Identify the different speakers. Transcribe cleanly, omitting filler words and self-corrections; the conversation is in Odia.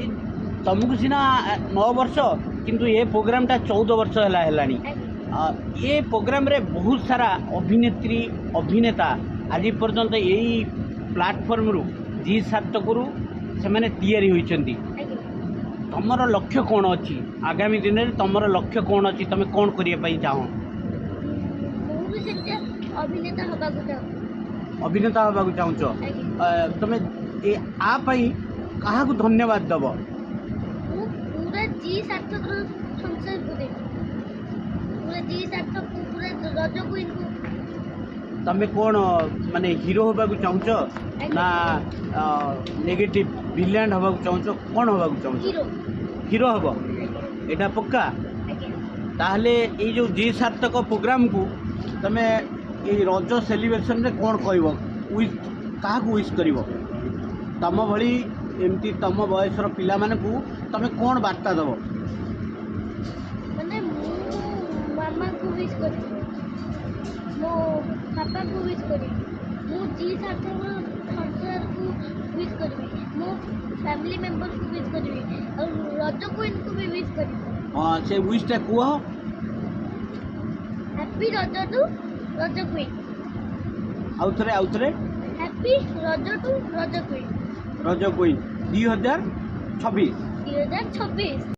Speaker 1: ଏ ତମକୁ ସିନା 9 ବର୍ଷ, କିନ୍ତୁ ଏ ପ୍ରୋଗ୍ରାମଟା 14 ବର୍ଷ ହେଲାଣି।
Speaker 2: ଆଜ୍ଞା।
Speaker 1: ଏ ପ୍ରୋଗ୍ରାମରେ ବହୁତ ସାରା ଅଭିନେତ୍ରୀ, ଅଭିନେତା ଆଜି ପର୍ଯ୍ୟନ୍ତ ଏଇ ପ୍ଲାଟଫର୍ମରୁ, ଜି ସାର୍ଥକରୁ ସେମାନେ ତିଆରି ହୋଇଛନ୍ତି।
Speaker 2: ଆଜ୍ଞା।
Speaker 1: ତମର ଲକ୍ଷ୍ୟ କ'ଣ ଅଛି? ଆଗାମୀ ଦିନରେ ତମର ଲକ୍ଷ୍ୟ କ'ଣ ଅଛି? ତମେ କ'ଣ କରିବା ପାଇଁ ଚାହଁ?
Speaker 2: ମୁଁ ବି ସେମିତିଆ ଅଭିନେତା ହେବାକୁ ଚାହୁଁଛି।
Speaker 1: ଅଭିନେତା ହେବାକୁ ଚାହୁଁଛ?
Speaker 2: ଆଜ୍ଞା।
Speaker 1: ତମେ ଏ ଆ ପାଇଁ କାହାକୁ ଧନ୍ୟବାଦ ଦେବ?
Speaker 2: ମୁଁ ପୁରା ଜି ସାର୍ଥକର ସଂସାରକୁ ଦେବି, ପୁରା ଜି ସାର୍ଥକକୁ, ପୁରା ରଜ କୁଇନ୍କୁ।
Speaker 1: ତମେ କ'ଣ ମାନେ ହିରୋ ହେବାକୁ ଚାହୁଁଛ ନା ନେଗେଟିଭ ଭିଲିଆନ ହେବାକୁ ଚାହୁଁଛ? କ'ଣ ହେବାକୁ ଚାହୁଁଛ?
Speaker 2: ହିରୋ।
Speaker 1: ହିରୋ ହେବ?
Speaker 2: ଆଜ୍ଞା।
Speaker 1: ଏଇଟା ପକ୍କା?
Speaker 2: ଆଜ୍ଞା।
Speaker 1: ତାହେଲେ ଏଇ ଯେଉଁ ଜି ସାର୍ଥକ ପ୍ରୋଗ୍ରାମକୁ ତମେ ଏଇ ରଜ ସେଲିବ୍ରେସନରେ କ'ଣ କହିବ? ୱିଶ୍, କାହାକୁ ୱିଶ୍ କରିବ? ତମ ଭଳି ଏମିତି ତମ ବୟସର ପିଲାମାନଙ୍କୁ ତମେ କ'ଣ ବାର୍ତ୍ତା ଦେବ?
Speaker 2: ମାନେ ମୁଁ ମାମାଙ୍କୁ ୱିଶ୍ କରିବି, ମୋ ବାପାଙ୍କୁ ୱିଶ୍ କରିବି, ମୁଁ ଜି ସାର୍ଥକର ସଂସାରକୁ ୱିଶ୍ କରିବି, ମୋ ଫ୍ୟାମିଲି ମେମ୍ବର୍ସକୁ ୱିଶ୍ କରିବି ଆଉ ରଜ କୁଇନ୍କୁ ବି ୱିଶ୍ କରିବି।
Speaker 1: ହଁ, ସେ ୱିଶ୍ଟା କୁହ।
Speaker 2: Happy Raja to Raja queen.
Speaker 1: ଆଉ ଥରେ, ଆଉ ଥରେ।
Speaker 2: Happy Raja to Raja queen.
Speaker 1: Raja queen 2026।
Speaker 2: 2026।